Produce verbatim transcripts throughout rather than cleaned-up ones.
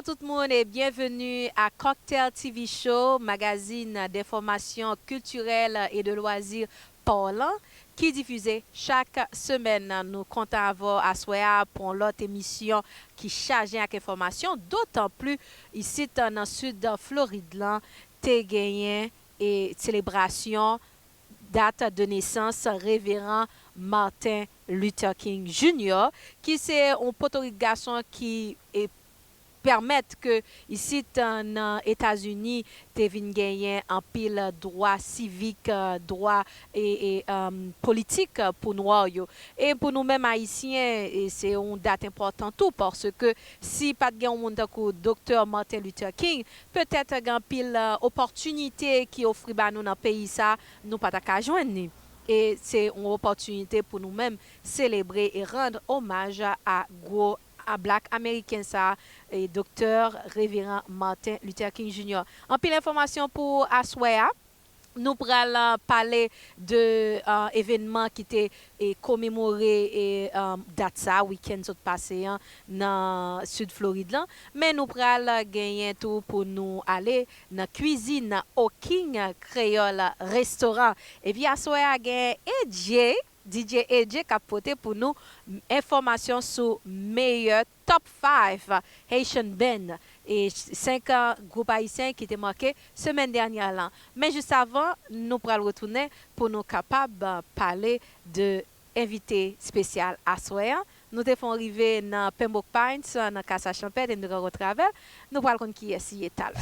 Tout moun e byenveni a Cocktail T V Show, magazin d'information culturelle et de loisirs pa w lan, ki difize chak semèn. Nou kontan avè w aswè a pou yon lòt emisyon ki chaje ak enfòmasyon, dotan pli isit nan sid Florid lan te genyen e selebrasyon dat de nesans Reveran Martin Luther King Junior, ki se yon potorik gason ki e, pèmèt ke isit nan Etazini te vin genyen anpil dwa sivik, dwa e, e, um, politik pou nwa yo. E pou nou menm Ayisyen, e se yon dat enpòtan tou, paske si pa t gen yon moun tankou Doktè Martin Luther King, petèt gen anpil, e, opòtinite ki ofri ba nou nan peyi sa, nou pa ta ka jwenn li. E se yon opòtinite pou nou menm selebre e rann omaj a gwo a Black American sa, e Doktè Reveran Martin Luther King Junior. Anpil enfòmasyon pou aswè a. Nou pral, e, pale de, e, evènman ki te, e, komemore, e, e, dat sa, wikenn sot pase an, nan sid Florid lan. Men nou pral genyen tou pou nou ale nan kwizin O King Kreyòl Restoran. Epi aswè a gen A J, D J A J k ap pote pou nou enfòmasyon sou meyè top five Haitian band e senk gwoup ayisyen ki te make semèn dènyè lan. Men jis avan, nou pral retounen pou nou kapab, e, pale de envite espesyal aswè an. Nou te fè yon rive nan Pembroke Pines, nan Casa Champêtre, e nou te rankontre avè l. Nou pral konn kiyès li ye talè.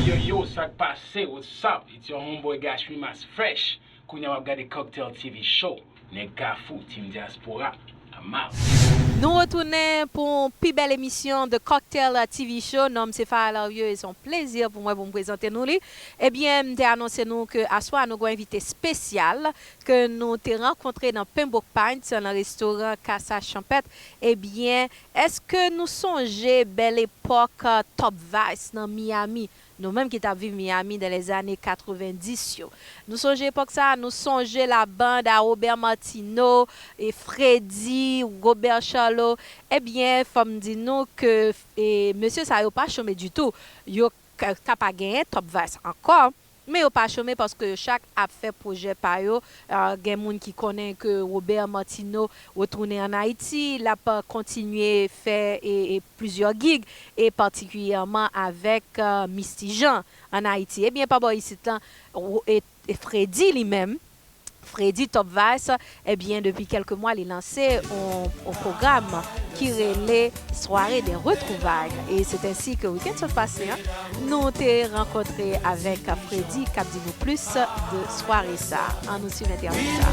Yo, yo, yo, sa k pase? What's up? It's your homeboy Gashmi Mas Fresh. Kounye a w ap gade Cocktail T V Show. Nèg Kafou, Team Diaspora, I'm out. Nou retounen pou yon pi bèl emisyon de Cocktail T V Show. Non m se Farah Larieux, e se yon plezi pou mwen pou m prezante nou li. Ebyen, m te anonse nou ke aswè a nou gen yon envite espesyal ke nou te rankontre nan Pembroke Pines, nan restoran Casa Champêtre. Ebyen, èske nou sonje bèl epòk, e, Top Vice nan Miami? Nou menm ki t ap viv Miami dans les années quatre-vingt-dix yo. Nou sonje epòk sa, nou sonje la band a Robert Martineau, e Freddy, Robert Charlot. Ebyen, fò m di nou ke, e, mesye sa yo pa chome ditou. Yo ka, ka pa genyen Top Vice ankò, men yo pa chome paske yo chak ap fè pwojè pa yo. E, gen moun ki konnen ke Robert Martineau retounen ann Ayiti, l ap, e, kontinye fè, e, e, plizyè gig, e patikilyèman avèk, e, Misty Jean ann Ayiti. Ebyen, pa bò isit lan, Ro-, e, e Freddy li menm, Freddy Top Vice, ebyen, depi kèlke mwa, li lanse yon, yon pwogram ki rele Soirée des Retrouvailles. Et c'est ainsi que wikenn sot pase an, nou te rankontre avèk Freddy k ap di nou plis de sware sa. Ann nou swiv entèvyou sa.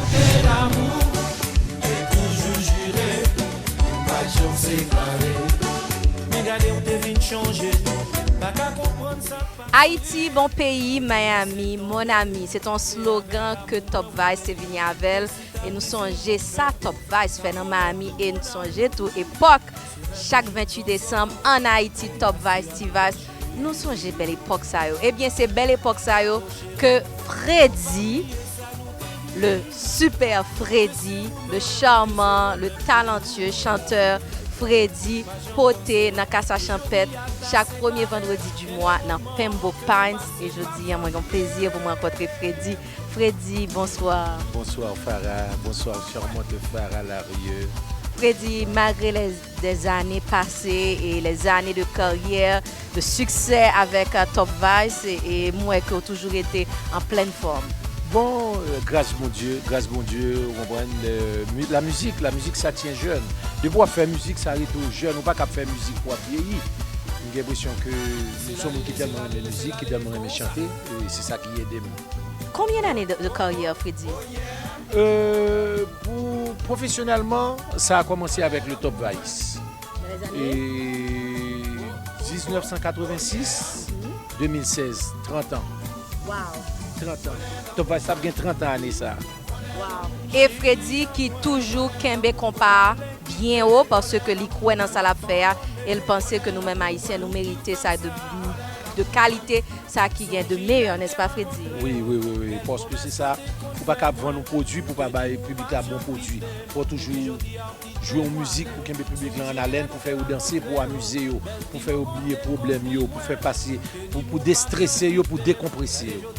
Ayiti, bon peyi, Miami, mon ami, se t on slogan ke Top Vice te vini avè l. E nou sonje sa Top Vice fè nan Miami, e nou sonje tou epòk chak venntuit desanm ann Ayiti, Top Vice, T-Vice. Nou sonje bèl epòk sa yo. Ebyen, se bèl epòk sa yo ke Freddy, le super Freddy, le charmant, le talentueux chanteur Freddy pote nan Casa Champêtre chak premye vandredi di mwa nan Pembroke Pines. E jodi a, mwen gen plezi pou mwen rankontre Freddy. Freddy, bonsoir. Bonsoir, Farah. Bonsoir, charmante Farah Larieux. Freddy, malgre les, des années passées et les années de carrière, de succès avec, euh, Top Vice, e, e m wè ke w toujou rete an plèn fòm. Bon, euh, gras Bondye, gras Bondye, ou konprann, euh, mi-, la musique, la musique, ça tient jeune. Depi w ap fè mizik, sa rete w jèn, ou pa ka ap fè mizik pou w ap vyeyi. M gen enpresyon ke m se yon moun ki tèlman renmen mizik, ki tèlman renmen chante, e se sa ki ede m. Combien d'années de, de carrière, Freddy? Euh, pou pwofesyonèlman, sa a kòmanse avèk le Top Vice. Dans les années? E diznèf san katrevensis, de mil sèz, trant an. Wow. Trant an. Top Vice ap gen trant an ane sa a. Wow. E Freddy ki toujou kenbe konpa a byen wo, paske li kwè nan sa l ap fè a, e l panse ke nou menm Ayisyen, nou merite sa de, de kalite, sa ki gen de meyè, nèspa, Freddy? Wi, wi, wi, wi. Paske se sa, ou pa ka vann yon pwodui pou pa bay piblik la bon pwodui. Fò toujou jwe yon mizik pou kenbe piblik la an alèn, pou fè yo danse, pou amize yo, pou fè yo bliye pwoblèm yo, pou fè pase, pou, pou destrese yo, pou dekonprese yo.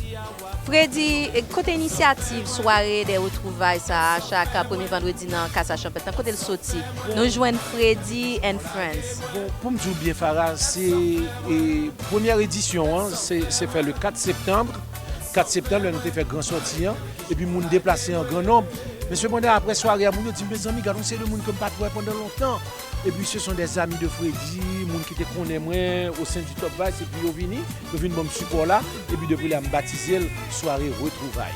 Freddy, kote inisyativ sware de retwouvay sa a chak premye vandredi nan Kasa Chanpèt lan, kote l soti? Nou jwenn Freddy and Friends. Bon, pou m di w byen, Farah, se e, premyè edisyon an, se, se fè le kat septanm. Kat septanm, lè nou te fè gran sòti an, epi moun deplase an gran nonb. Men sepandan, apre sware a, moun yo di m, mezanmi, gade yon seri de moun ke m pa t wè pandan lontan. Epi se son des amis de Freddy, moun ki te konnen mwen au sein du Top Vice, epi yo vini, yo vin ban m sipò la, epi depi la m batize l Sware Retwouvay.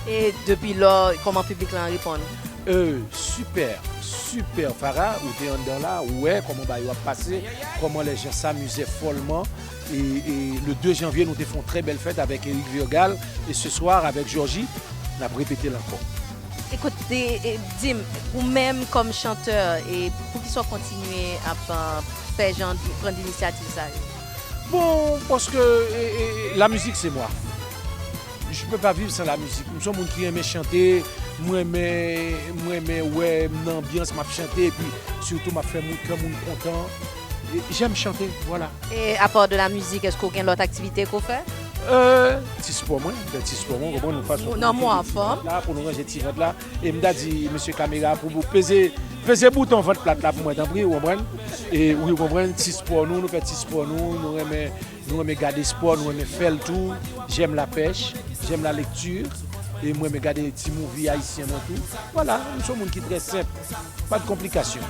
E depi lò, kòman piblik lan reponn? Euh, super, super, Farah, ou te anndan la, ou wè kòman bagay yo ap pase, comment les gens s'amusaient follement. Et, et le deux janvier, nou te fè yon trè bèl fèt avèk Eric Virgal, e ce soir avèk Georgie, n ap repete l ankò. Ekoute, e, di m, ou menm kòm chantè, e poukisa w kontinye ap, euh, fè jan, pran inisyativ sa yo? Bon, paske e, e, la musique c'est moi. Je peux pas vivre sans la musique. M se yon moun ki renmen chante, m renmen, m renmen wè m nan anbyans, m ap chante, epi sitou m ap fè moun, kè moun kontan. E, j'aime chanter, voilà. E apa de la mizik, èske w gen lòt aktivite ke w fè? Euh, ti spò mwen, fè ti spò mwen, konprann nou fason Nan mwen anfòm. La, pou nou ranje ti vant la. E m ta di mesye kamera pou, pou peze, peze bouton vant plat la pou mwen, tanpri, ou konprann? E wi, ou konprann, ti spò nou, nou fè ti spò nou, nou renmen, nou renmen gade spò, nou renmen fè l tou. J'aime la pêche, j'aime la lecture, e mwen renmen gade ti movie ayisyen mwen tou. Vwala, m se yon moun ki trè senp, pa de konplikasyon.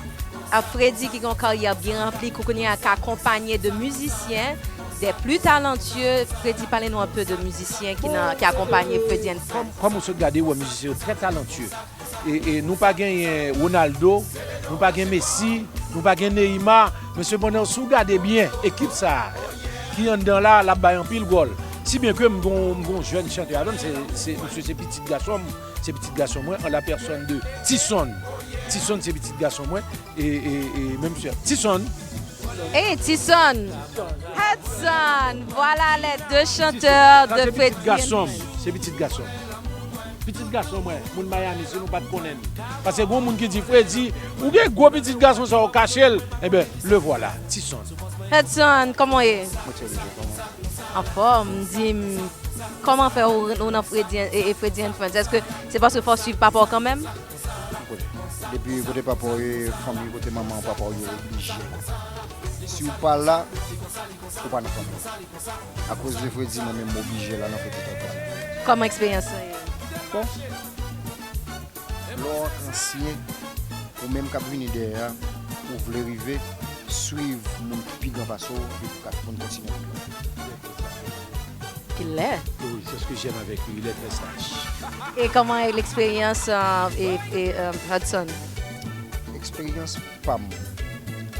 A Freddy ki gen yon karyè byen ranpli, ki kounye a ka akonpanye de mizisyen, de pli talantye. Freddy, pale nou anpe de mizisyen ki nan, ki akonpanye Freddy and Friends. Kòm, kòm ou sot gade, ou wè mizisyen yo trè talantye. E, e nou pa genyen Ronaldo, nou pa gen Messi, nou pa gen Neymar, men sepandan, si w gade byen, ekip sa a ki anndan la, l ap bay anpil gòl. Si byen ke m gon, m gon jèn chantè ladan, se, se, misye se pitit gason m, se pitit gason mwen, an la pèsòn de Tison. Tison se pitit gason mwen, e, e, e menm sè. Tison. Hey, Tison! Hudson! Voilà les deux chanteurs de Freddy and Friends. Se pitit gason m. Pitit gason mwen, moun Miami, si nou pa t konnen l. Paske gon moun ki di, Freddy, ou gen gwo pitit gason sa, ou kache l. Enben, le voilà, Tison. Hudson, kòman w ye? Mwen tchèlije kòman? Anfòm, di m, kòman fè ou, ou nan Freddy, e, e Freddy and Friends? Èske se paske fò w swiv papa w kanmenm? Kote? Depi kote papa w ye, fanmi kote manman w, papa w ye, oblije. Si w pa la, ou pa nan fanmi. Akoz de Freddy, mwen menm m oblije la nan Freddy Top Vibe. Kòman eksperyans lan ye? Bon, lè w ansyen, ou menm k ap vini dèyè a, ou vle rive, swiv moun ki pi gran pase w, epi pou kat moun kontinye wout lan. Kilè? Oui, c'est ce que j'aime avec lui, il est très sage. E kòman e eksperyans, euh, e, e, euh, Hudson? Eksperyans pa m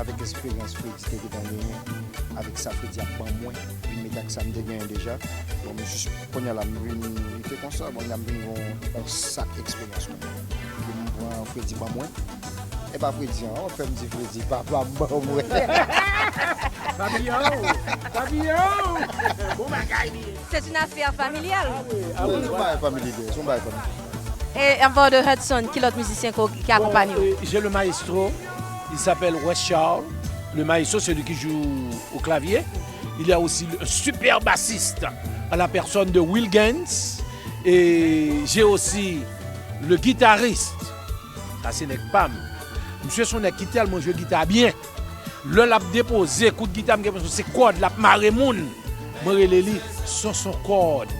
avèk eksperyans Freddy te gentan genyen, avèk sa Freddy ap ban mwen, vin mete ak sa m te genyen deja. Bon, m jis kounye a la, m vin, li te konsa, bon, la m vin gon yon sak eksperyans mwen. Ke m pran Freddy ban mwen. E pa Freddy an, w ap fè m di Freddy, papa m ban mwen. Papillon! Papillon! Bon bagay li ye! C'est une affaire familiale. Wi, se yon bagay familial, se yon bagay familial. E anparan de Hudson, ki lòt mizisyen ki, ki akonpanye w? Euh, j'ai le maestro, il s'appelle Wes Charles. Le maestro, c'est lui qui joue au clavier. Il y a aussi le, un super bassiste à la personne de Wilgens. Et j'ai aussi le guitariste. Sa se nèg pa m. Misye se yon nèg ki tèlman jwe gita byen. Lè l ap depoze kout gita, m gen enpresyon se kòd l ap mare moun. Mwen rele li Sonson Kòd.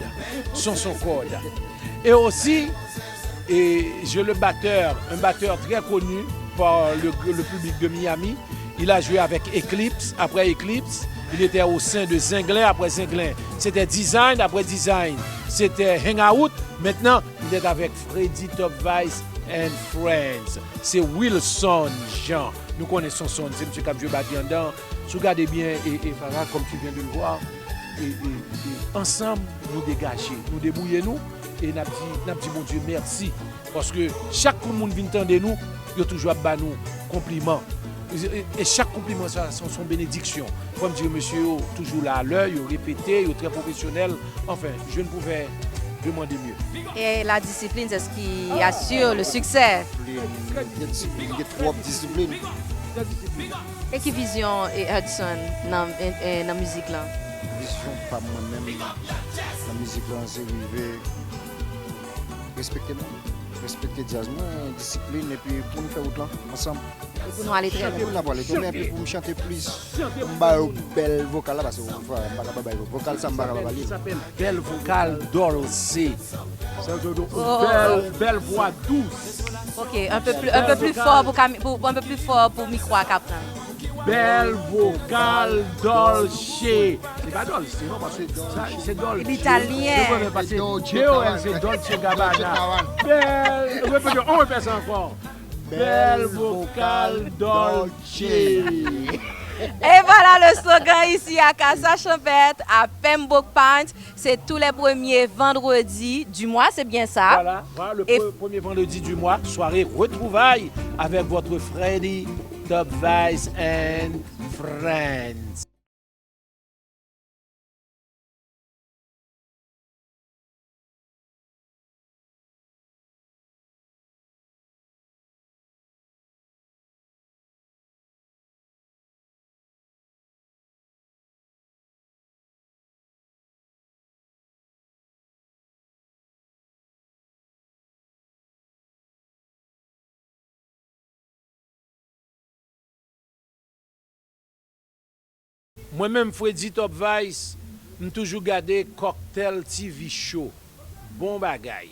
Sonson Kòd. Et aussi, et j'ai le batteur, un batteur très connu par le, le public de Miami. Il a joué avec Eclipse. Après Eclipse, il était au sein de Zenglen. Après Zenglen, c'était Design. Après Design, c'était Hangout. Maintenant, il est avec Freddy Top Vice and Friends. Se Wilson Jean. Nou konnen Sonson, se misye k ap jwe bati anndan. Si w gade byen, e, e Farah, comme tu viens de le voir, e, e, e ansanm, nou degaje, nou debouye nou, e n ap di, n ap di Bondye mèsi. Paske chak kou moun vin tande nou, yo toujou ap ba nou konpliman. E, e, e chak konpliman sa, se, se yon benediksyon. Fò m di yo, mesye yo toujou la a lè, yo repete, yo trè pwofesyonèl. Anfen, je ne pouvais demander mieux. E la discipline, c'est ce qui assure le succès. Gen disiplin, gen disiplin, gen twòp disiplin. E ki vizyon, e, Hudson nan, e, e, nan mizik lan? Vizyon pa m mwen menm nan mizik lan, se rive respekte moun, respekte djaz mwen, disiplin, epi pou n fè wout lan ansanm. E pou nou ale trè lwen. Chante pou n ap ale trè lwen, epi pou m chante plis, pou m ba yo bèl vokal la, paske yon fwa, m pa kapab ba yo vokal sa, m pa kapab ale. Sa fè bèl vokal dòlse. Sa yo di yon bèl, bèl vwa dous. Ok, un peu plus, un peu plus fort pou, pou, un peu plus fort pou mikwo a ka pran. Bèl vokal dòlse. Se pa dòlse, non, paske sa, se dòlse. Italyen. Paske D O L se Dolce Gabbana. Bèl, repete, on repè sa ankò. Bèl vokal dòlse. Et voilà le slogan ici à Casa Champêtre, à Pembroke Pines. C'est tous les premiers vendredis du mois, c'est bien ça? Voilà, voilà, le Et pre- premier vendredi du mois, soirée retrouvailles avec votre Freddy Top Vice and Friends. Mwen menm, Freddy Top Vice, m toujou gade Cocktail T V Show. Bon bagay.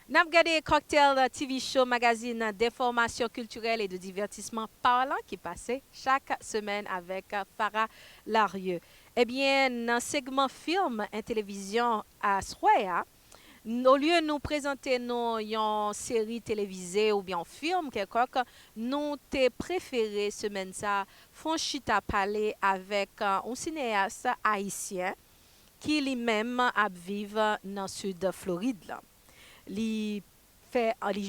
N ap gade Cocktail T V Show, magazine d'information culturelle et de divertissement parlant ki pase chak semèn avèk Farah Larieux. Ebyen, nan segman film en televizyon aswè a, n- olye nou prezante nou yon seri televize oubyen yon film kèlkòk, nou te prefere semèn sa fè yon chita pale avèk, uh, yon sineyas ayisyen ki li menm ap viv nan sid Florid la. Li fè, li,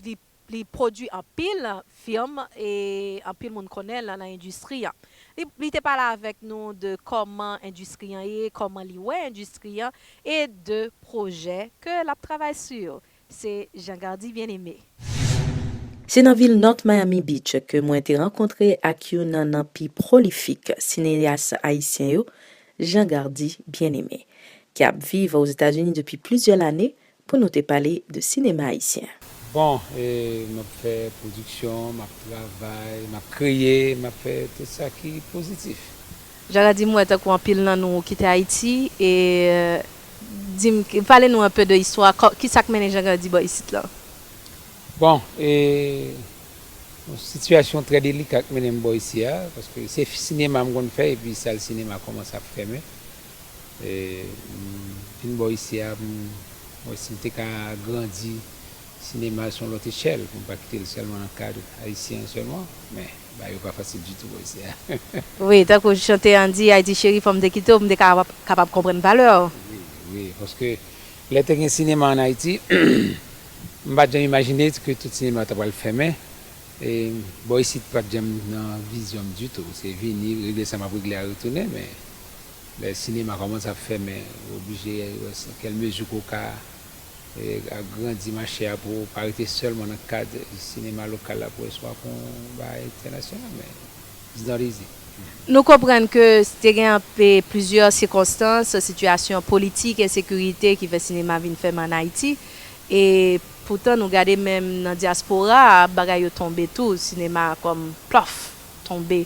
li, li pwodui anpil film e anpil moun konnen l nan endistri an. Li, li te pale avèk nou de kòman endistri an ye, kòman li wè endistri an e de pwojè ke l ap travay sou yo. Se Jean Gardy Bien-Aimé. Se nan vil North Miami Beach ke mwen te rankontre ak youn nan pi pwolifik sineyas ayisyen yo, Jean Gardy Bien-Aimé, ki ap viv Ozetazini depi plizyè lane, pou nou te pale de sinema ayisyen. Bon, e, m ap fè pwodiksyon, m ap travay, m ap kreye, m ap fè tout sa ki pozitif. Jean Gardy, m wè tankou anpil nan nou kite Ayiti, e, di m, pale nou enpe de istwa, kò- kisa k mennen Jean Gardy bò isit la? Bon, e, yon sitiyasyon trè delika k mennen m bò isi a, paske se sinema m konn fè, epi sal sinema kòmanse ap fèmen. E, m vin bò isi a, m wè si m te ka agrandi sinema sou yon lòt echèl, pou m pa kite l sèlman nan kad ayisyen an sèlman, men bagay yo pa fasil ditou bò isi a. Wi, tankou chante an di, Ayiti cheri, fò m te kite w, pou m te ka- kapab konprann valè w. Wi, wi, paske lè te gen sinema ann Ayiti, m pa t janm imajine ke tout sinema ta pral fèmen. E bò isit pa t janm nan vizyon m ditou. Se vini, regle sa m ap regle a, retounen, men lè sinema kòmanse ap fèmen, ou oblije wè nan kèl mezi ke w ka, e, agrandi mache a pou w pa rete sèlman nan kad sinema lokal la, pou wè si w ap fè yon bagay entènasyonal, men it's not easy. Nou konprann ke te gen anpe plizyè sikonstans, sitiyasyon politik, ensekirite ki fè sinema vin fèmen ann Ayiti. E poutan, nou gade menm nan dyaspora a, bagay yo tonbe tou, sinema kòm plof, tonbe.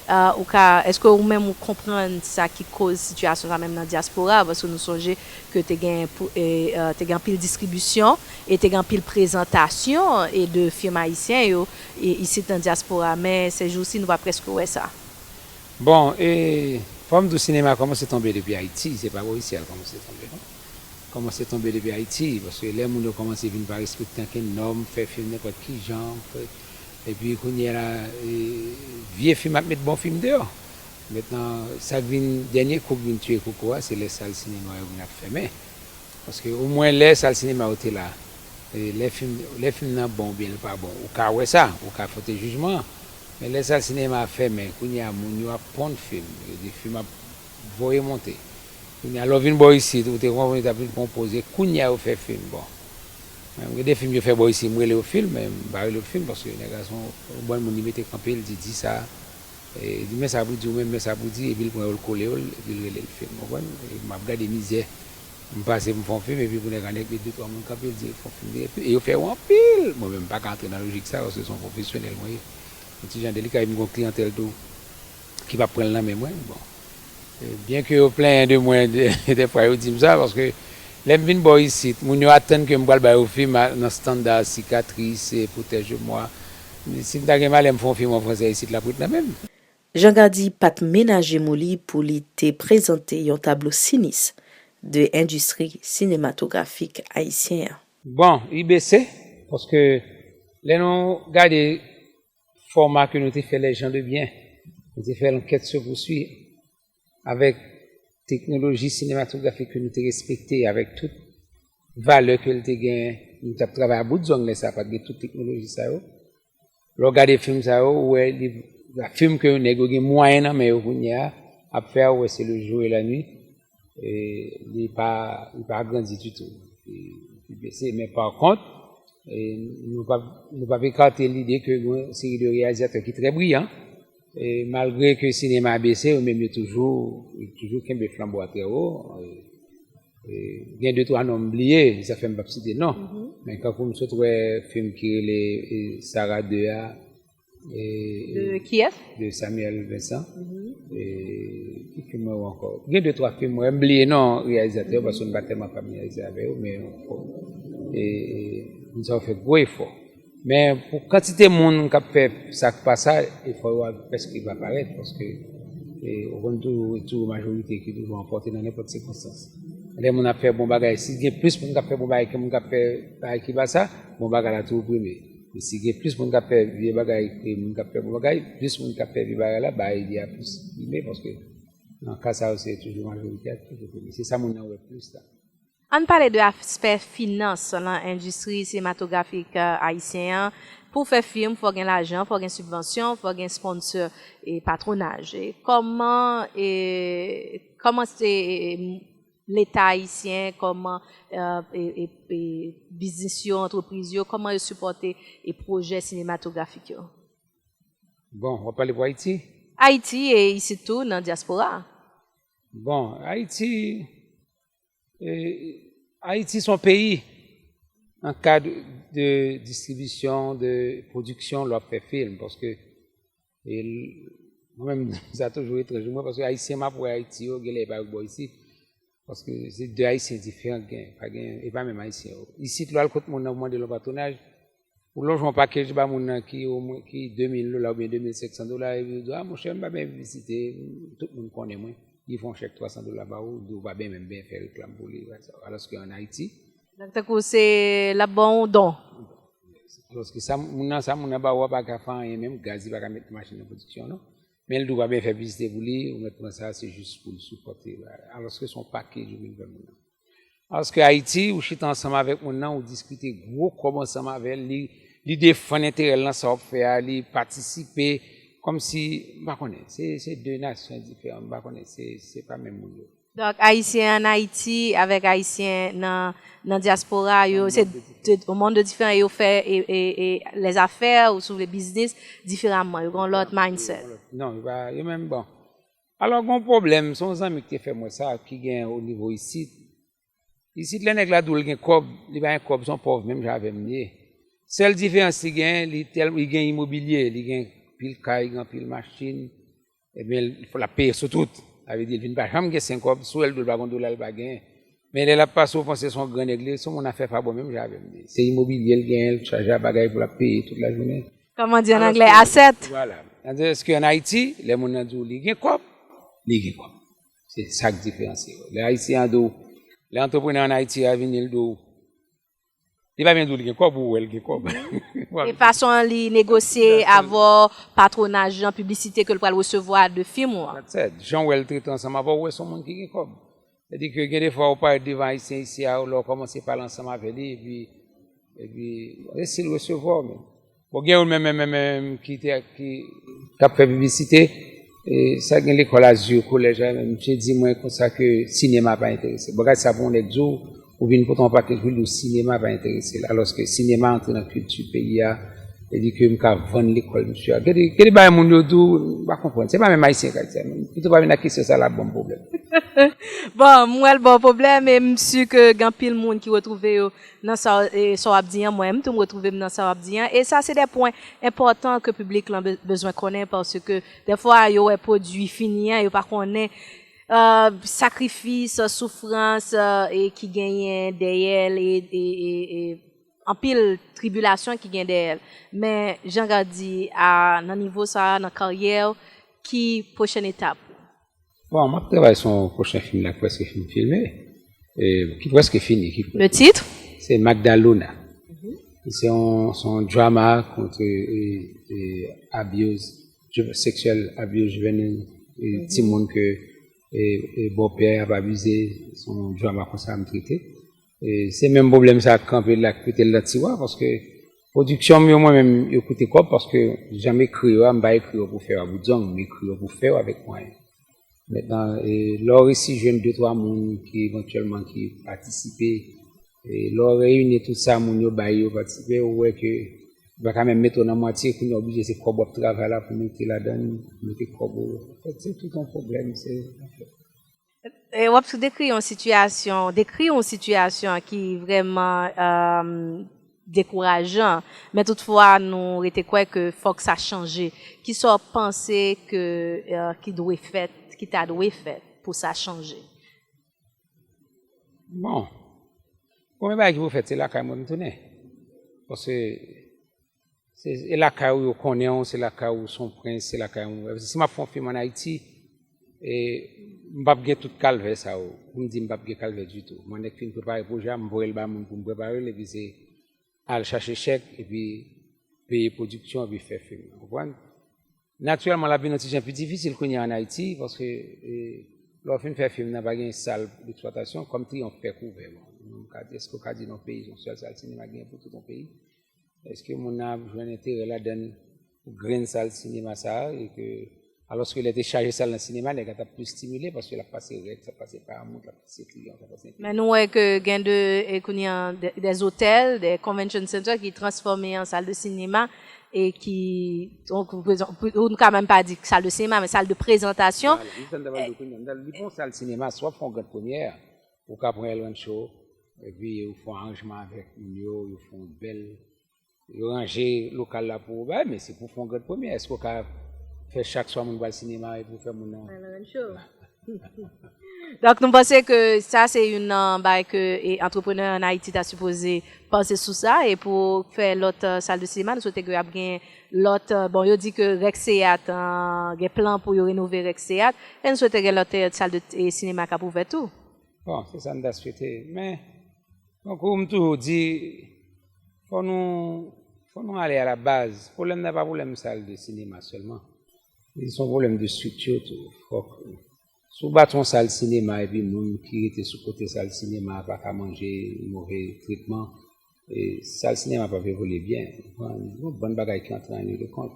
Ah, ou ka, èske ou menm ou konprann sa ki koz sitiyasyon sa menm nan dyaspora a? Paske nou sonje ke te gen pou- e, ah, te gen anpil distribisyon e te gen anpil prezantasyon e de fim ayisyen yo e isit nan dyaspora, men sèjousi nou pa prèske wè sa. Bon, e fò m di w, sinema kòmanse tonbe depi Ayiti, se pa bò isi a l kòmanse tonbe, non. Kòmanse tonbe depi Ayiti, paske lè moun yo kòmanse vin pa respekte ankenn nòm, fè fim nenpòt ki jan, fè, epi kounye a la, e, vye fim ap met bon fim deyò. Mentnan, sa k vin, dènye kou k vin tiye koko a, se lè sal sinema yo vin ap fèmen. Paske omwen lè sal sinema yo te la, e, lè fim, lè fim nan bon oubyen l pa bon, ou ka wè sa, ou ka pote jijman an. Men lè sal sinema fèmen, kounye a moun yo ap ponn fim, yo di fim ap voye monte. Kounye a lè w vin bò isit, ou te konprann yo t ap vin pran w poze, kounye a yo fè fim. Bon, mwen gen de fim yo fè bò isit, m rele yo fim, men m pa rele yo fim paske nèg la se yon bann moun li mete kanpe, l di, di sa, e, di men sa pou di, ou menm men sa pou di, epi l pran yo, l kole yo, epi l rele l fim, w konprann? E m ap gade mizè m pase pou m fè yon fim, epi pou nèg anèk met de twa moun kanpe, l di, "Fè yon fim, epi, e yo fè yo anpil." Mwen menm, m pa ka antre nan lojik sa, paske se yon pwofesyonèl mwen ye. Yon ti jan delika, epi m gen yon kliyantèl tou ki p ap pran l nan men mwen. Bon. E, byen ke yo plenyen de mwen, de, dèfwa yo di m sa, paske lè m vin bò isit, moun yo atann ke m pral ba yo fim a, nan estanda Cicatrice, e, Protège-moi. Si m ta gen malè, m fè yon fim an fransè isit, l ap ret nan men m. Jean Gardy pa t menaje mo li pou li te prezante yon tablo sinis de endistri sinematografik ayisyen an. Bon, li bese, paske lè nou gade fòma ke nou te fè Les gens de bien, nou te fè L'enquête se poursuit, avèk teknoloji sinematografik ke nou te respekte, avèk tout valè ke l te genyen, nou t ap travay a bout zong lè sa, pa t gen tout teknoloji sa yo. Lè w gade fim sa yo, ou wè li, fim ke nèg yo gen mwayen nan men yo kounye a ap fè a, ou wè se le jour et la nuit. E li pa, li pa grandi ditou. Li, li bese. Men pa kont, e nou p ap, nou p ap ekate lide ke gen yon seri de reyalizatè ki trè briyan. E malgre ke sinema a bese, yo menm yo toujou, yo toujou kenbe flanbo a trè wo. E, e gen de twa non m bliye, sa fè m p ap site non. Men kankou m sot wè fim ki rele, e, Sarah deux a, e, De kiyès? De Samuel Vincent. E, ki fim mwen wè ankò? Gen de twa fim mwen, m bliye non reyalizatè yo, paske m pa tèlman familyarize avè yo, men, e, e, moun sa yo fè gwo efò. Men pou kantite moun k ap fè sa k pa sa, efò yo a prèske pa parèt, paske, e, ou konn toujou, toujou majorite ki toujou ranpòte nan nenpòt sikonstans. Lè moun ap fè bon bagay, si gen plis moun k ap fè bon bagay ke moun k ap fè bagay ki pa sa, bon bagay la toujou prime. E si gen plis moun k ap fè vye bagay ke moun k ap fè bon bagay, plis moun k ap fè vye bagay la, bagay li a plis prime, paske nan ka sa yo, se toujou majorite a ki toujou prime. Se sa moun nan wè plis la. Ann pale de aspè finans nan endistri sinematografik, eh, ayisyen an. Pou w fè fim, fò w gen lajan, fò w gen sibvansyon, fò w gen sponsor e patwonaj. E kòman, e, kòman se, e, Leta ayisyen, kòman, eh, e, e, e, biznis yo, antrepriz yo, kòman yo sipòte e pwojè sinematografik yo? Bon, w ap pale pou Ayiti? Ayiti e isit tou, nan dyaspora. Bon, Ayiti, e, Ayiti se yon peyi nan kad de distribisyon, de pwodiksyon, lè w ap fè fim, paske, e, mwen menm, sa toujou etranj pou mwen, paske Ayisyen m ap wè Ayiti yo, genlè e pa yo k bò isit, paske se de Ayisyen diferan k gen, pa gen, e pa menm Ayisyen yo. Isit, lè w al kot moun nan pou mande l yon patwonaj, ou lonje yon package ba moun nan ki omwen, ki de mil dola oubyen de mil senk san dola, epi yo di, "A, monchè, m pa byen piblisite, tout moun konnen mwen." Li fè yon chèk twa san dola ba ou, li di ou pa byen menm byen fè reklam pou li, alòske ann Ayiti. Donk, tankou se l ap ba w yon don. Alòske sa moun nan, sa moun nan ba ou a pa ka fè anyen menm, gaz li pa ka met nan machin nan pwodiksyon non. Men l di w pa byen fè piblisite pou li, ou mèt pran sa, se jis pou l sipòte. Alòske se yon package ou vin fè moun nan. Alòske Ayiti, ou chita ansanm avèk moun nan, ou diskite gwo kòb ansanm avè l, li, li defann enterè l nan sa w ap fè a, li patisipe, kòmsi, m pa konnen, se, se de nasyon diferan, m pa konnen, se, se pa menm moun yo. Donk, Ayisyen ann Ayiti avèk Ayisyen nan, nan dyaspora, yo, se de, yon mond de diferan, yo fè, e, e, e, lèzafè, ou si w vle, biznis, diferaman, yo gen yon lòt mindset. Non, yo pa, yo menm, bon. Alò, gen yon pwoblèm, se yon zanmi ki te fè m wè sa, ki gen o nivo isit. Isit, lè nèg la di w l gen kòb, li pa gen kòb, se yon pòv, menm jan avè m li ye. Sèl diferans li gen, li tèl, li gen imobilye, li gen pil kay, li gen pil machin, ebyen, l ap peye sou tout. Sa vle di, l vin pa janm gen senk kòb, si w wè l di w l pa gen yon dola, l pa genyen. Men lè l ap pase, ou panse se yon gran nèg li ye, se yon moun afè pa bon, menm jan avè m li ye. Se imobilye l genyen, l chaje a bagay pou l ap peye tout lajounen. Kòman di an anglè, asset. Tandis ke ann Ayiti, lè moun nan di w li gen kòb, li gen kòb. Se sa k diferansye yo. Lè Ayisyen an di w, lè antreprenè ann Ayiti a vini, l di w, li pa byen di w li gen kòb, ou wè l gen kòb. E fason li negosye avè w, patwonaj lan, piblisite ke l pral resevwa de fim ou an. That's it. Jan w wè l trete ansanm avè w, ou wè se yon moun ki gen kòb. Sètadi ke gen de fwa ou parèt devan Ayisyen isi a, lè w kòmanse pale ansanm avè li, epi, epi, e si l resevwa w menm. Bon, gen youn menm, menm, menm, menm ki te, ki, k ap fè piblisite, e, sa gen lekòl Azur, kolèj la, misye di mwen konsa ke sinema pa enterese l. Bon, gad sa pou yon nèg di w, ou vin pote yon pakèt pou l di w sinema pa enterese l. Alòske sinema antre nan kilti peyi a, e di ke m ka vann lekòl misye a. Gade, gade bagay moun yo di w, m pa konprann. Se pa menm Ayisyen k ap di sa, non. Pito pa vin ak kesyon sa la ban m pwoblèm. Bon, m wè l ba w pwoblèm, e m si ke gen anpil moun ki retwouve yo nan sa, e, sa w ap di an, mwen menm tou m retwouve m nan sa w ap di an. E sa se de pwen enpòtan ke piblik lan be- bezwen konnen, paske dèfwa yo wè pwodui fini an, yo pa konnen, e, sakrifis, soufrans, e, e ki genyen dèyè l, e, e, e, e anpil tribilasyon ki gen dèyè l. Men, jan Gad di, a, nan nivo sa a, nan karyè w, ki pwochèn etap ou? Bon, m ap travay sou yon pwochen fim la ki prèske fin filme, e, ki prèske fini. Ki, Le titre? Se Magdaluna. Se yon, se yon drama kont, e, e, abuse, ju- sexual abuse juvenile, e, timoun ke, e, e, bòpè ap abize, se yon drama konsa m trete. E, se menm pwoblèm sa k kanpe la, k mete l nan tiwa, paske pwodiksyon m yo, mwen menm, yo koute kòb, paske jan m ekri yo a, m pa ekri yo pou fè yo a bout zong, m ekri yo pou fè yo avèk mwayen. Mentnan, e, lè w resi jwenn de twa moun ki evantyèlman ki patisipe, e, lè w reyini tout sa moun yo bay yo patisipe, ou wè ke yo pa ka menm mete w nan mwatye, kounye a w oblije se kòb w ap travay la pou mete ladan l, mete kòb ou. Anfèt, se tout yon pwoblèm, se, anfèt. E w ap dekri yon sitiyasyon, dekri yon sitiyasyon ki vrèman, e, dekourajan, men toutfwa nou rete kwè ke fòk sa chanje. Kisa w panse ke, e, ki dwe fèt, ki ta dwe fèt pou sa chanje? Bon, premye bagay ki pou fèt, se lakay mwen m tounen. Paske se, e lakay ou yo konnen w, se lakay ou se yon prens, se lakay ou, si m ap fè yon fim ann Ayiti, e, m p ap gen tout kalvè sa yo, pou m di m p ap gen kalvè ditou. Mwen nèk fin prepare pwojè a, m voye l ba moun pou m prepare l, epi se al chache chèk, epi peye pwodiksyon, epi fè fim nan, w konprann? Natirèlman, l ap vin yon ti jan pi difisil kounye a ann Ayiti, paske, e, lè w fin fè fim nan, pa gen sal deksplwatasyon, kòm Triyonf fè kouvè. Bon, m ka di, èske w ka di nan yon peyi, se yon sèl sal sinema ki gen pou tout yon peyi? Èske moun nan ap jwenn enterè ladan l pou grenn sal sinema sa a, e ke, alòske lè te chaje sal nan sinema, nèg la t ap plis stimile, paske l ap pase Rex, l ap pase Paramount, l ap pase Triyonf, l ap pase. Men nou wè ke gen de, e, kounye a, de, des hôtels, des convention centers ki transfòme an sal de sinema, e ki, donk, ou ka menm pa di sal de sinema, men sal de prezantasyon. Vwala, se sa m ta pral di w kounye a. M ta di w, li pa yon sal sinema, si w ap fè yon grande première, ou ka pran El Rancho, epi ou fè yon aranjman avèk moun yo, yo fè yon bèl, yo ranje lokal la pou ou, bay, men se pou fè yon grande première. Èske w ka fè chak swa moun pral sinema epi w fè moun nan. Donk, nou panse ke sa se youn nan bagay ke, e, antreprenè ann Ayiti ta sipoze panse sou sa, e pou fè lòt, e, sal de sinema, nou swete ke ap gen lòt, e, bon, yo di ke Rex Théâtre, e, gen plan pou yo renove Rex Théâtre, e nou swete gen lòt, e, sal de, e, sinema k ap ouvè tou. Bon, se sa n ta swete, men, tankou m toujou di, fò nou, fò nou ale a la baz. Pwoblèm nan pa pwoblèm sal de sinema sèlman. Li se yon pwoblèm de estrikti tou. Fòk, si w bati yon sal sinema epi moun ki rete sou kote sal sinema a pa ka manje, move tretman, e sal sinema p ap evolye byen. Ou konprann? Yon bann bagay ki antre an liy de kont.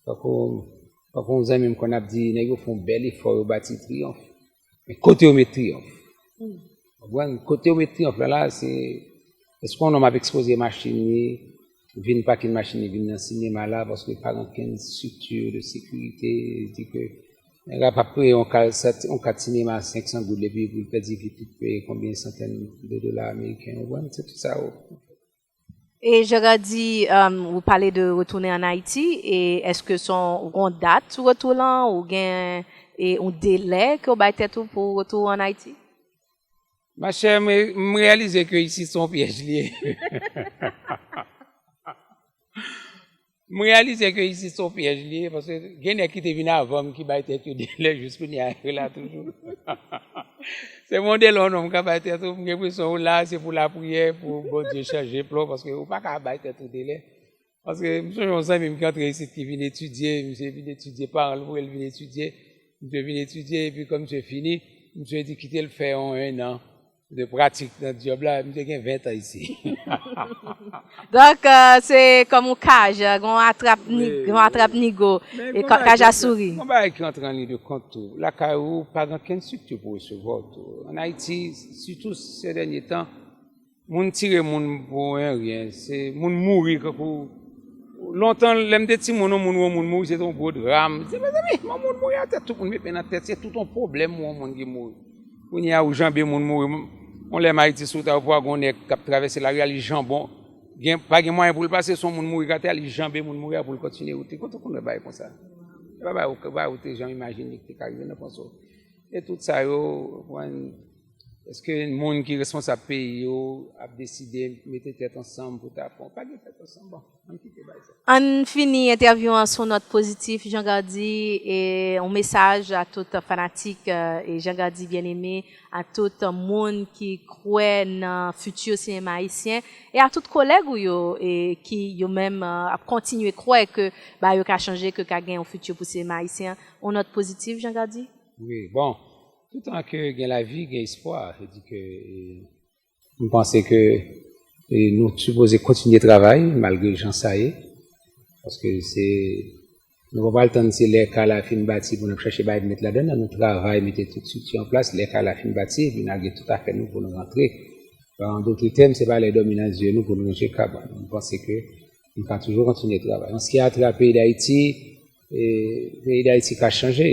Tankou, tankou yon zanmi m konn ap di, nèg yo fè yon bèl efò, yo bati Triyonf. Men kote yo met Triyonf? Ou konprann? Kote yo met Triyonf la, la, se, èske yon nonm ap ekspoze machin li, vin pake machin li, vin nan sinema la, paske pa gen okenn estrikti de sekirite, di ke nèg la p ap peye yon ka-, yon kat sinema senk san goud, epi pou l pèdi vi, tout peye konbyen santèn de dola ameriken, ou konprann? Se tout sa yo. E Gerardy, um, ou pale de retounen ann Ayiti, e èske se yon, ou gen yon dat sou retou lan, ou gen, e yon delè ke w bay tèt ou pou retou ann Ayiti? Machè, m, m reyalize ke isit se yon pyèj li ye. M reyalize ke isit se yon pyèj li ye, paske gen nèg ki te vin avan m ki bay tèt yo delè, jis kounye a yo la toujou. Se yon delè yon nonm ka bay tèt ou, m gen enpresyon ou la, se pou lapriyè, pou Bondye chanje plan w, paske ou pa ka bay tèt ou delè. Paske m sonje yon zanmi m ki antre isit ki vin etidye, misye vin etidye, paran l voye l vin etidye, misye vin etidye, epi kan misye fini, misye di kite l fè yon ennan. de pratik nan djòb la, m te gen ven tan isi. Donk, euh, se kòm yon kaj, euh, yon atrap ni, yon atrap nigo, e ka- kaj a souri. Yon bagay ki antre an liy de kont tou. Lakay ou, pa gen okenn estrikti pou resevwa w tou. An Ayiti, sitou se dènye tan, moun tire moun pou en rien. Se moun mouri kankou. Lontan, lè m te timoun, yon moun wè yon moun mouri, se te yon gwo dram. Se, mezanmi, yon moun mouri atè, tout moun met men nan tèt, se tout yon pwoblèm wè yon moun ki mouri. Kounye a, ou janbe moun mouri. Yon lè m Ayiti sou ta, ou pou wè yon nèg k ap travèse lari a, li janbe. Gen, pa gen mwayen pou l pase, se yon moun mouri atè a, li janbe moun mouri a pou l kontinye wout li. Kote w konn wè bagay konsa? E pa bagay ou, bagay ou te janm imajine ki te ka rive nan panse w. E tout sa yo, ou konprann, èske moun ki responsab peyi yo ap deside mete tèt ansanm pou ta fè? Pa gen tèt ansanm, bon. Ann kite bagay sa. Ann fini entèvyou an sou nòt pozitif, Jean Gardy, e yon mesaj a tout fanatik, euh, e Jean Gardy Bien-Aimé, a tout moun ki kwè nan fiti sinema ayisyen, e a tout kolèg ou yo, e ki yo menm, euh, ap kontinye kwè ke bagay yo ka chanje, ke ka gen yon fiti pou sinema ayisyen. Yon nòt pozitif, Jean Gardy? Wi, bon, toutan ke gen lavi, gen espwa. Se di ke, e, M panse ke, e, nou sipoze kontinye travay, malgre jan sa ye. Paske se, nou pa pral tann se lè kay la fin bati pou n ap chache bagay pou met ladan l. Nou travay, mete tout estrikti an plas, lè kay la fin bati, epi n al gen tout afè nou pou nou rantre. An dòt tèm, se pa lè dòmi nan zye nou pou nou ranje kabann. M panse ke nou ka toujou kontinye travay. An se ki a trè a peyi Dayiti, e, peyi Dayiti ka chanje.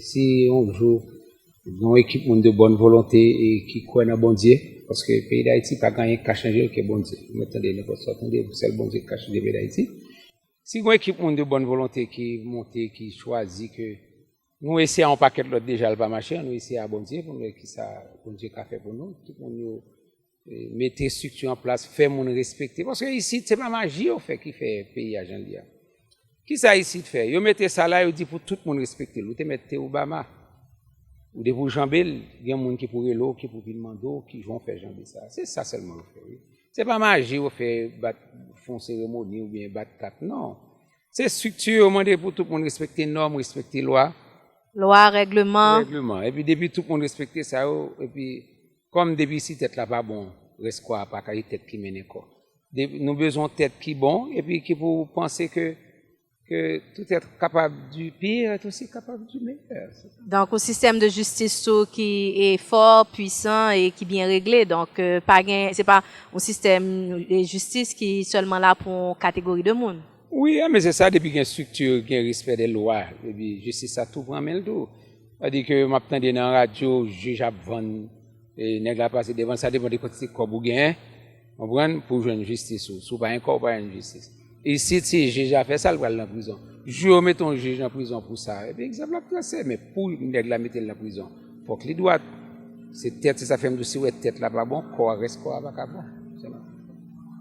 Si yon jou, gen yon ekip moun de bòn volonte e ki kwè nan Bondye, paske peyi Dayiti pa gen anyen ki ka chanje l ke Bondye. Ou mèt tande nenpòt sa w tande, se sèl Bondye ki ka chanje peyi Dayiti. Si gen yon ekip moun de bòn volonte ki monte, ki chwazi ke nou eseye a yon pakèt lòt deja, l pa mache, ann nou eseye a Bondye pou nou wè kisa Bondye ka fè pou nou. Tout moun yo, e, mete estrikti an plas, fè moun respekte. Paske isit, se pa maji yo fè ki fè peyi a jan l ye a. Kisa isit fè? Yo mete sa la, yo di pou tout moun respekte l. Ou te mèt te Obama. Ou depi w janbe l, gen moun ki pou rele w, ki pou vin mande w ki jan w fè janbe sa. Se sa sèlman yo fè, wi. Se pa maji yo fè, bat, fè yon seremoni oubyen bat kat, non. Se estrikti yo mande pou tout moun respekte nòm, respekte lwa. Lwa, règleman. Règleman. Epi depi tout moun respekte sa yo, epi kòm depi si tèt la pa bon, rès kò a pa ka, se tèt ki mennen kò. De, nou bezwen yon tèt ki bon, epi ki pou panse ke, que tout être capable du pire est aussi capable du meilleur. Donk, yon sistèm de jistis tou ki e fò, pwisan e ki byen regle. Donk, euh, pa gen, se pa yon sistèm de jistis ki sèlman la pou yon kategori de moun. Wi, a, men se sa, depi gen estrikti, gen respè de lwa, epi jistis sa tou pran men l tou. Sa di ke m ap tande nan radyo, jij ap vann, e nèg la pase devan, sa depann de kantite kòb ou genyen, konprann, pou w jwenn jistis ou. Si w pa gen kòb, ou pa jwenn jistis. Isit, si jij la fè sa, l pral nan prizon. Jou yo mete yon jij nan prizon pou sa, epi egzanp la ap trase, men pou nèg la mete l nan prizon, fòk li dwat. Se tèt, se sa fè m di w, si w wè tèt la pa bon, kò a, rès kò a pa ka bon. Se sa.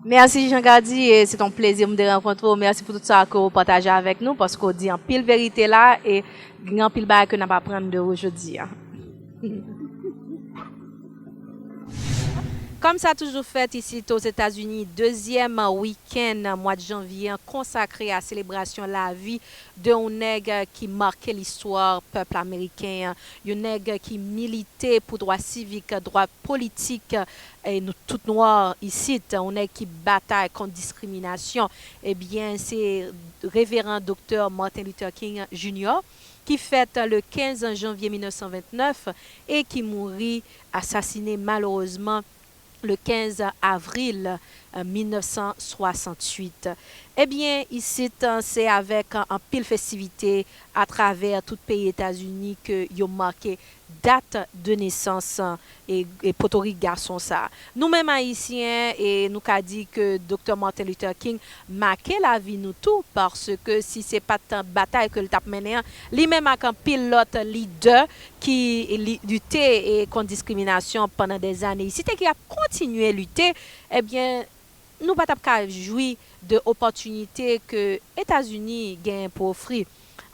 Mèsi, Jean Gardy, e se t yon plezi pou m te rankontre w. Mèsi pou tout sa ke w pataje avèk nou, paske w di anpil verite la, e gen anpil bagay ke n ap aprann de ou jodi a. Kòm sa toujou fèt isit Ozetazini, dezyèm wikenn mwa janvye an konsakre a selebrasyon lavi de yon nèg ki make listwa pèp ameriken an, yon nèg ki milite pou dwa sivik, dwa politik, e nou tout nwa isit, yon nèg ki batay kont diskriminasyon. Ebyen, se Reveran Doktè Martin Luther King Junior ki fèt le kenz janvye mil nèf san vennèf e ki mouri asasine malerezman le kenz avril, euh, mil nèf san swasanntuit. Ebyen, isit, euh, se avèk, euh, anpil festivite atravè tout peyi Etazini ke yo make dat de nesans, euh, e, e potorik gason sa a. Nou menm Ayisyen, e nou ka di ke Doktè Martin Luther King make lavi nou tou, paske si se pa t batay ke l t ap mennen an, li menm ak anpil lòt lidè ki li-, lite, e, kont diskriminasyon pandan dèzane isit e ki ap kontinye lite, ebyen, nou pa t ap ka jwi de opòtinite ke Etazini genyen pou ofri.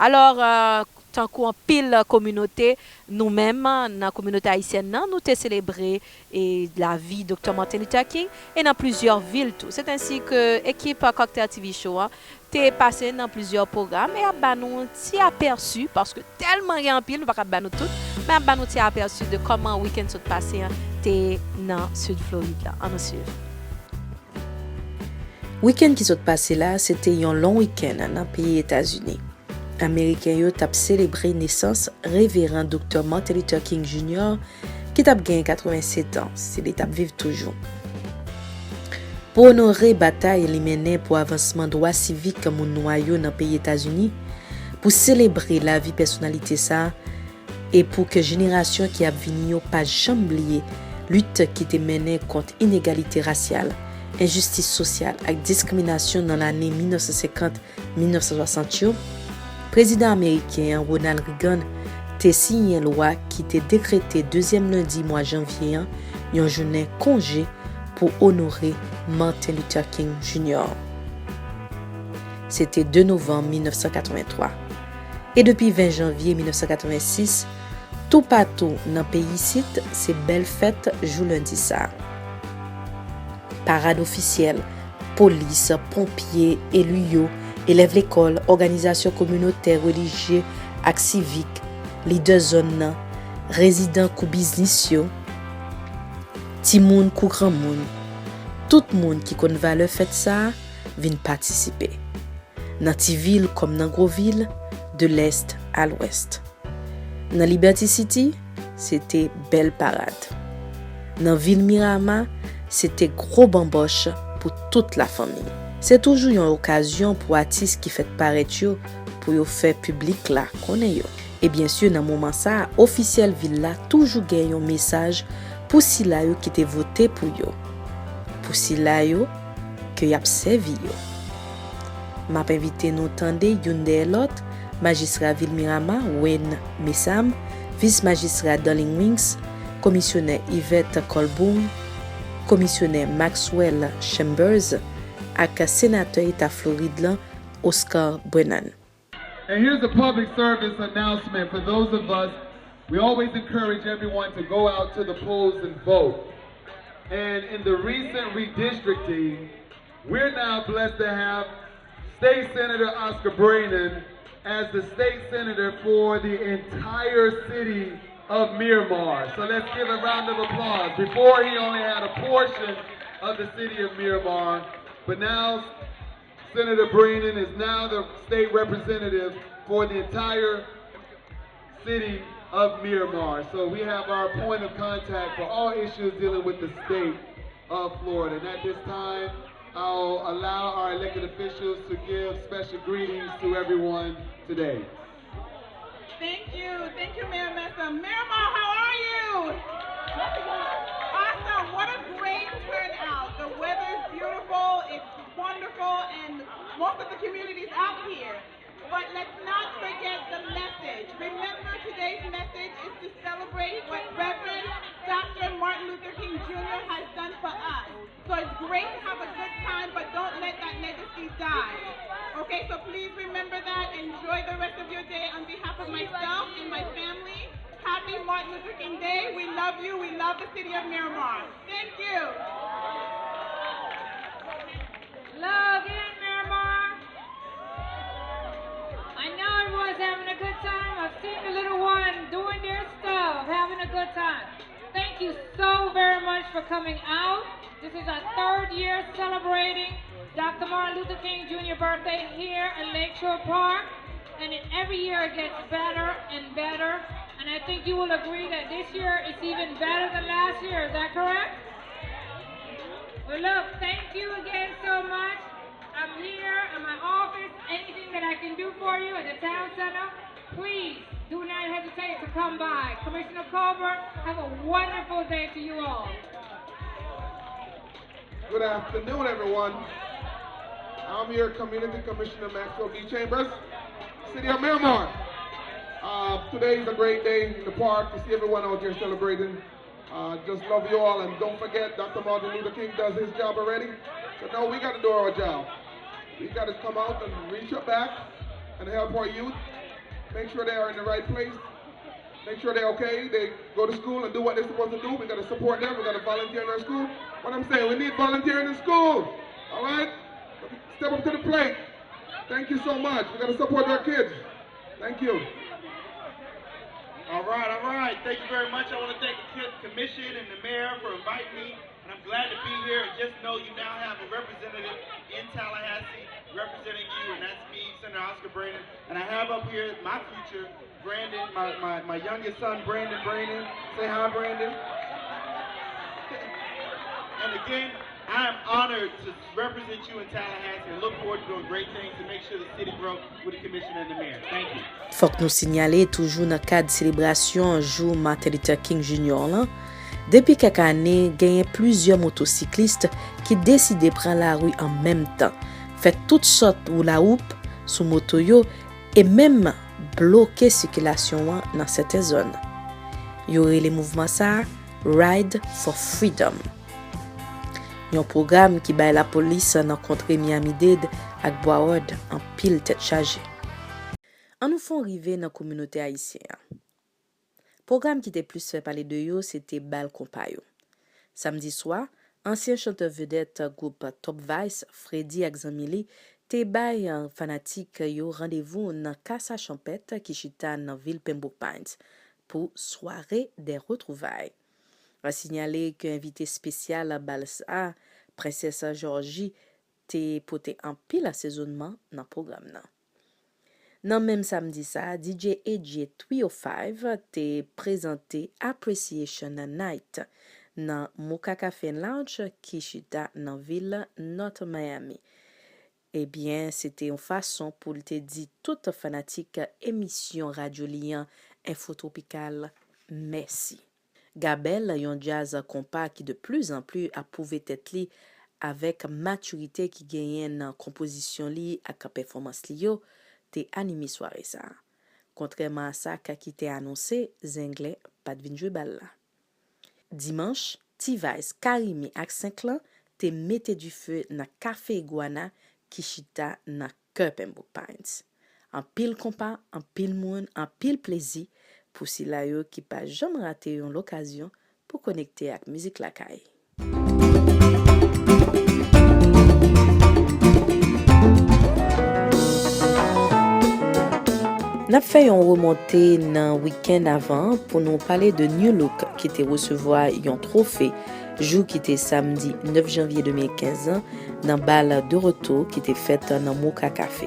Alò, euh, tankou anpil kominote, nou menm, nan kominote ayisyèn nan, nou te selebre, e, lavi Doktè Martin Luther King, e nan plizyè vil tou. Se ensi ke ekip Cocktail T V Show an te pase nan plizyè pwogram e ap ba nou yon ti apèsi, paske tèlman gen anpil, nou pa kab ba nou tout, men ap ba nou ti apèsi de kòman wikenn sot pase an te nan Sid Florid la. Ann nou swiv. Wikenn ki sot pase la, se te yon long wikenn nan peyi Etazini. Ameriken yo t ap selebre nesans Reveran Doktè Martin Luther King Junior, ki t ap gen katrevennsèt an, si li t ap viv toujou. Pou onore batay li mennen pou avansman dwa sivik moun nwa yo nan peyi Etazini, pou selebre lavi pèsonalite sa a, e pou ke jenerasyon ki ap vini yo pa janm bliye lit ki te mennen kont inegalite rasyal, enjistis sosyal ak diskriminasyon nan lane mil nèf san senkant, mil nèf san swasant yo, prezidan ameriken an, Ronald Reagan, te siyen lwa ki te dekrete dezyèm lendi mwa janvye an yon jounen konje pou onore Martin Luther King Junior. Se te de novanm mil nèf san katrevenntwa. E depi ven janvye mil nèf san katrevensis, toupatou nan peyi isit, se bèl fèt jou lendi sa a. Parad ofisyèl, polis, ponpye, eli yo, elèv lekòl, òganizasyon kominotè, relijye ak sivik, lidè zòn nan, rezidan kou biznis yo, timoun kou granmoun, tout moun ki konn valè fèt sa a vin patisipe. Nan ti vil kòm nan gwo vil, de lès a lwès. Nan Liberty City, se te bèl parad. Nan vil Miramar, se te gwo banbòch pou tout lafanmi. Se toujou yon okazyon pou atis ki fèk parèt yo pou yo fè piblik la konnen yo. E byen si, nan moman sa a, ofisyèl vil la toujou gen yon mesaj pou sila yo ki te vote pou yo, pou sila yo ke y ap sèvi yo. M ap envite nou tande youn dèyè lòt, majistra vil Miramar, Wayne Messam, vis majistra Darling Winks, komisyonè Yvette Colburn, komisyonè Maxwell Chambers ak senatè eta Florid lan, Oscar Brennan. And here's a public service announcement for those of us. We always encourage everyone to go out to the polls and vote. And in the recent redistricting, we're now blessed to have State Senator Oscar Brennan as the state senator for the entire city of Miramar. So let's give a round of applause. Before, he only had a portion of the city of Miramar, but now Senator Brennan is now the state representative for the entire city of Miramar. So we have our point of contact for all issues dealing with the state of Florida. And at this time, I'll allow our elected officials to give special greetings to everyone today. Thank you. Thank you, Mayor Messam. Miramar, how are you? Awesome. What a great turnout. The weather is beautiful. It's wonderful. And most of the communities out here. But let's not forget the message. Remember, today's message is to celebrate what Reverend Doctor Martin Luther King Junior has done for us. So it's great to have a good time, but don't let that legacy die. Okay, so please remember that. Enjoy the rest of your day. On behalf of myself and my family, happy Martin Luther King Day. We love you. We love the city of Miramar. Thank you. Hello again, Miramar. I know everyone's having a good time. I've seen the little one doing their stuff, having a good time. Thank you so very much for coming out. This is our third year celebrating Doctor Martin Luther King Junior birthday here in Lakeshore Park. And it, every year it gets better and better. And I think you will agree that this year it's even better than last year. Is that correct? Well, look, thank you again so much. I'm here in my office. Anything that I can do for you at the town center, please do not hesitate to come by. Commissioner Colbert, have a wonderful day to you all. Good afternoon, everyone. I'm your Community Commissioner, Maxwell B. Chambers, City of Miramar. Uh, today is a great day in the park to see everyone out here celebrating. Uh, just love you all, and don't forget, Doctor Martin Luther King does his job already. So now we gotta do our job. We gotta come out and reach up back and help our youth. Make sure they are in the right place. Make sure they're okay. They go to school and do what they're supposed to do. We gotta support them. We gotta volunteer in our school. What I'm saying, we need volunteering in school. All right? Step up to the plate. Thank you so much. We gotta support our kids. Thank you. All right, all right. Thank you very much. I want to thank the co- commission and the mayor for inviting me. And I'm glad to be here. And just know you now have a representative in Tallahassee representing you, and that's me, Senator Oscar Brandon. And I have up here my future, Brandon, my, my, my youngest son, Brandon Brandon. Say hi, Brandon. And again, I am honored to represent you in Tallahassee and look forward to doing great things to make sure the city grows with the commission and the mayor. Thank you. Fòk nou sinyale, toujou nan kad selebrasyon jou Martin Luther King Junior lan, depi kèk ane, genyen plizyè motosiklis ki deside pran lari an menm tan, fè tout sòt woulawoup sou moto yo e menm bloke sikilasyon an nan sèten zòn. Yo rele mouvman sa a Ride for Freedom. Yon pwogram ki bay lapolis nan kontre Miami-Dade ak Broward anpil tèt chaje. Ann nou fè w rive nan kominote ayisyen an. Pwogram ki te plis fè pale de yo se te bal konpa yo. Samdi swa, ansyen chantè vedèt gwoup Top Vice, Freddy ak zanmi li, te bay fanatik yo randevou nan Casa Champêtre ki chita nan vil Pembroke Pines pou Soirée des Retrouvailles. A sinyale ke envite espesyal bal sa, Prensès Jòji, te pote anpil asezonman nan pwogram nan. Nan menm samdi sa, D J A J three oh five te prezante Appreciation Night nan Mocha Cafe and Lounge ki chita nan vil North Miami. Ebyen, se te yon fason pou l te di tout fanatik emisyon radyo li an, Info Tropical, mèsi. Gabèl, yon djaz konpa ki de plizanpli ap pwouve tèt li avèk matirite ki genyen nan konpozisyon li ak pèfòmans li yo, te anime sware sa a. Kontrèman a sa k ki te anonse, Zenglen pa t vin jwe bal la. Dimanch, T-Vice, Carimi ak Senklan te mete dife nan Kafe Iguana ki chita nan kè Pembroke Pines. Anpil konpa, anpil moun, anpil plezi pou sila yo ki pa janm rate yon lokazyon pou konekte ak mizik lakay. N ap fè yon remonte nan wikenn avan pou nou pale de Nu Look ki te resevwa yon twofe jou ki te samdi nèf janvye de mil kenz lan nan bal de retou ki te fèt nan Mocha Cafe.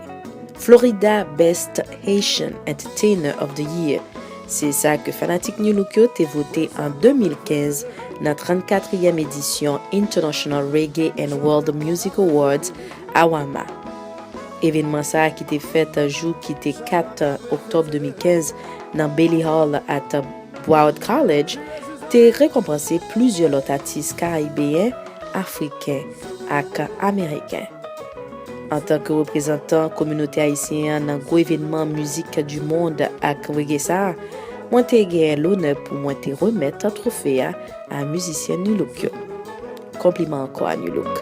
Florida Best Haitian Entertainer of the Year, se sa ke fanatik Nu Look yo te vote an de mil kenz nan trannkatriyèm edisyon International Reggae and World Music Awards, AWAMA. Evènman sa a ki te fèt jou ki te kat oktòb de mil kenz nan Bailey Hall at Broward College, te rekonpanse plizyè lòt atis karibeyen, afriken ak ameriken. Antanke reprezantan kominote ayisyen an nan gwo evènman mizik du monde ak reggae sa a, mwen te genyen lonè pou mwen te remèt twofe a a mizisyen Nu Look yo. Konpliman ankò a Nu Look.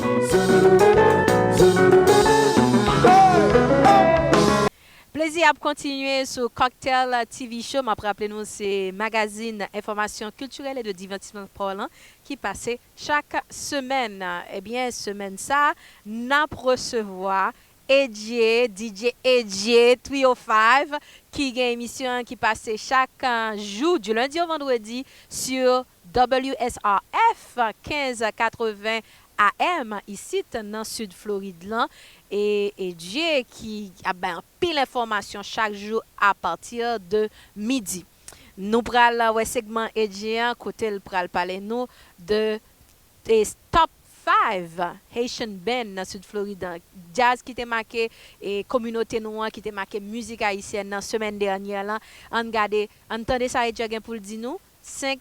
Plezi ap kontinye sou Cocktail T V Show. M ap raple nou se magazin enfòmasyon kiltirèl e de divertissement pa w lan ki pase chak semèn. Ebyen, semèn sa a, n ap resevwa A J, D J A J three oh five, ki gen emisyon an ki pase chak, euh, jou, du lundi au vendredi, sur W S R F quinze quatre-vingts A M, isit nan Sid Florid lan. E, e A J ki ap bay anpil enfòmasyon chak jou apati de midi. Nou pral wè segman A J an, kote l pral pale nou de e, top five Haitian band nan Sid Florid an. Djaz ki te make, e, kominote nou an, ki te make mizik ayisyèn nan semèn dènyè lan. Ann gade, ann tande sa A J gen pou l di nou. Senk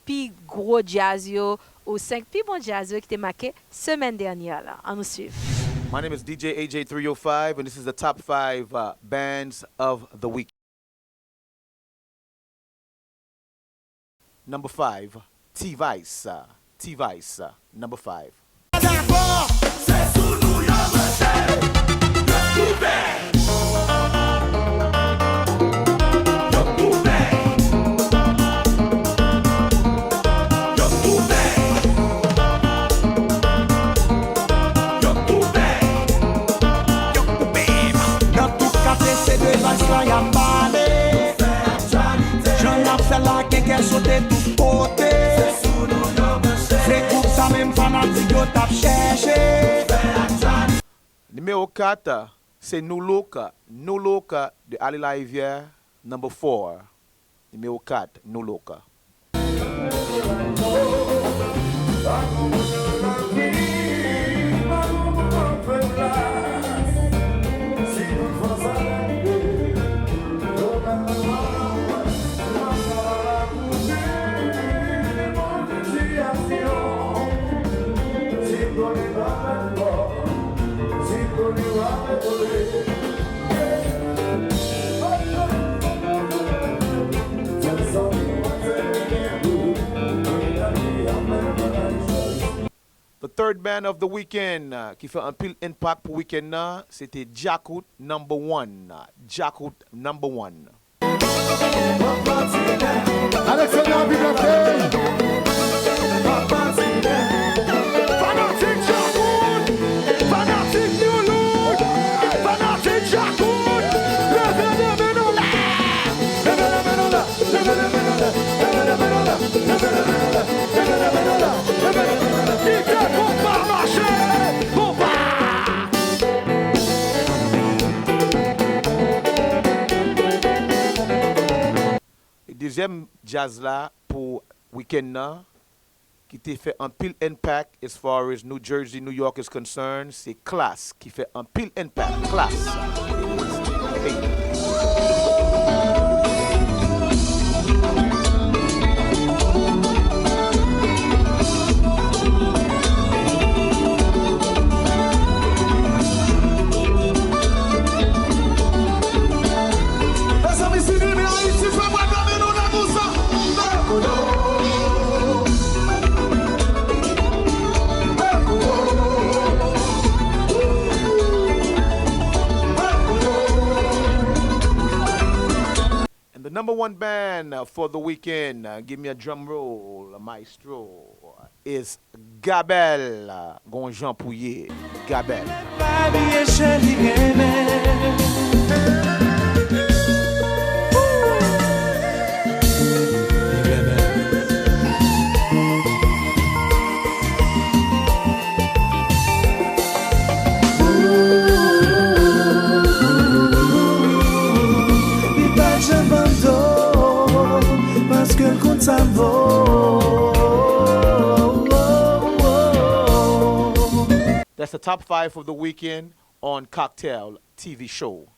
pi gwo djaz yo, ou senk pi bon djaz yo ki te make semèn dènyè lan. Ann nou swiv. My name is D J A J three oh five, and this is the top five, uh, bands of the week. Number five, T-Vice. T-Vice, number five. Dabò, se sou nou yo mete. Yo koupe. Yo koupe. Yo koupe. Yo koupe. Yo koupe. Nan tout katye se de Vice la y ap pale. Jan y ap Fanatik yo t ap chèche. Nimewo kat, se New Look, New Look de Ali Larivière, number four. Nimewo kat, New Look. The third band of the weekend, uh, ki fè anpil impact pou weekend nan, se te Djakout number one. Djakout number one. Alexander Viv la Fèy. Fanatik Djakout, fanatik New Look, fanatik Djakout, leve, leve, leve, leve, leve, leve, leve. Kite konpa mache, konpa! Dezyèm djaz la pou weekend nan, ki te fè anpil impact as far as New Jersey, New York is concerned, se Klass ki fè anpil impact. Klass. Hey. Mezanmi, si vini Ayiti, fè mwen gade nou nan konsa. And the number one band for the weekend, uh, give me a drum roll, maestro, is Gabel. Gon jan pou ye, Gabel. Pa bliye cheri renmen. Li pa t janm ban m do, paske l konn sa m vo. That's the top five of the weekend on Cocktail T V show.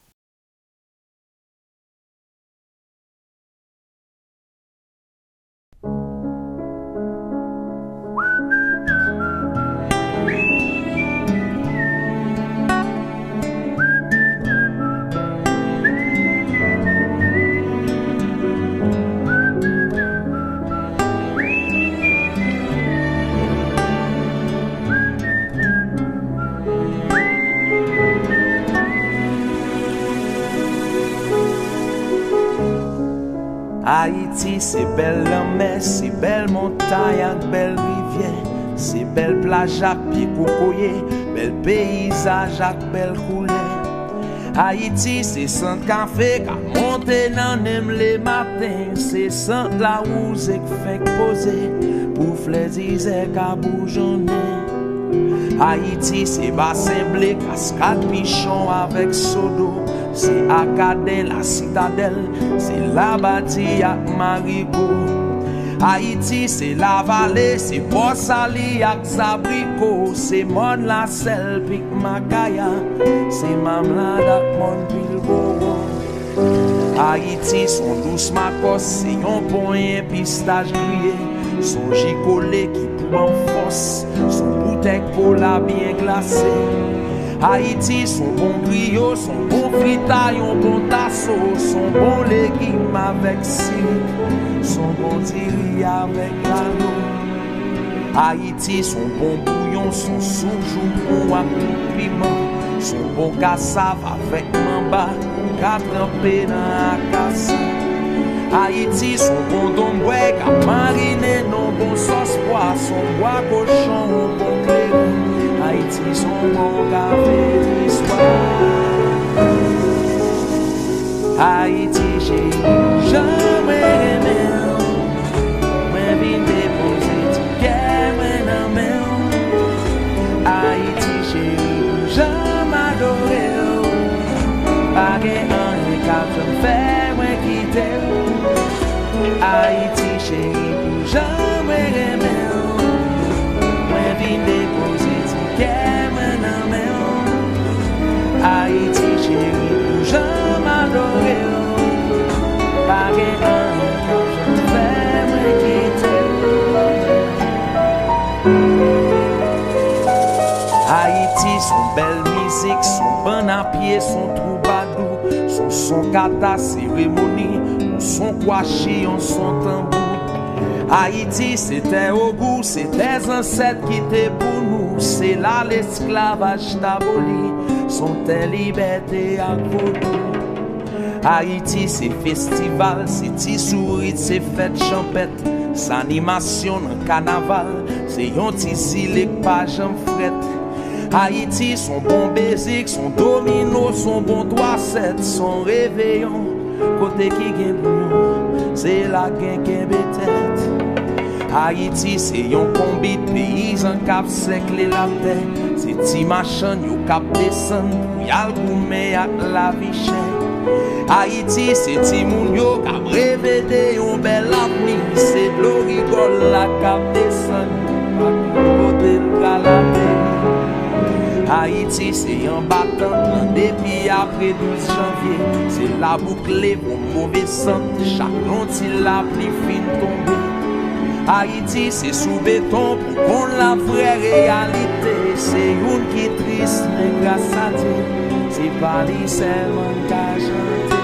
Ayiti se bèl lanmè, se bèl montay ak bèl rivyè, se bèl plaj ak pye kokoye, bèl peyizaj ak bèl koulè. Ayiti se sant kafe k ap monte nan nen m lematen, se sant lawouze k fenk poze pou flè dizè ka boujonnen. Ayiti se basen ble, kaskad pichon avèk sodo, se Akaden, Lasitadèl, se Labadi ak Marigo. Ayiti se Lavale, se Pòsali ak Zabriko, se Mòn Lasèl, Pik Makaya, se Mamlad ak Mòn Pilbowo. Ayiti s on dous makòs, se yon ponyen pistach griye, s on ji kole ki pou ban m fòs, s on boutèy kola byen glase. Ayiti s on bon griyo, s on bon frita, yon bon taso, s on bon legim avèk sirik, s on bon diri avèk lalo. Ayiti s on bon bouyon, s on soup joumou ak tout piman, s on bon kasav avèk manba, ou ka tranpe nan akasa. Ayiti s on bon donbwèy k ap marinen nan bon sòs pwa, s on bwa kochon, on bon kleren. Ayiti s on bon kafe istwa. Ayiti cheri, jan mwen renmen w. Mwen vin depoze ti kè mwen nan men w. S on bèl mizik, s on bann a pye, s on twoubadou, s on son kata seremoni, yon son kwachi, yon son tanbou. Ayiti se tè ogou, se tè zansèt kite pou nou, se la lesklavaj t aboli, s on tè libète ak vodou. Ayiti se festival, se ti sourit, se fèt chanpèt, s animasyon nan kanaval, se yon ti zile k pa janm frèt. Ayiti s on bon bezik, s on domino, s on bon twa sèt, s on reveyon. Kote ki gen bouyon, se la k gen kenbe tèt. Ayiti se yon konbit peyizan k ap sèkle latè. Se ti machann yo k ap desann pou y al goumen ak lavi chè. Ayiti se timoun yo k ap reve de yon bèl avni. Se dlo rigòl la k ap desann pou kote l pral ateri. Ayiti se anba tant lan depi apre douz janvye. Se la bouk leve yon move sant chak yon ti lapli fin tonbe. Ayiti se sou beton pou konn la vrè reyalite. Se youn ki tris, men gras a Dye, se pa li sèlman n ka chante.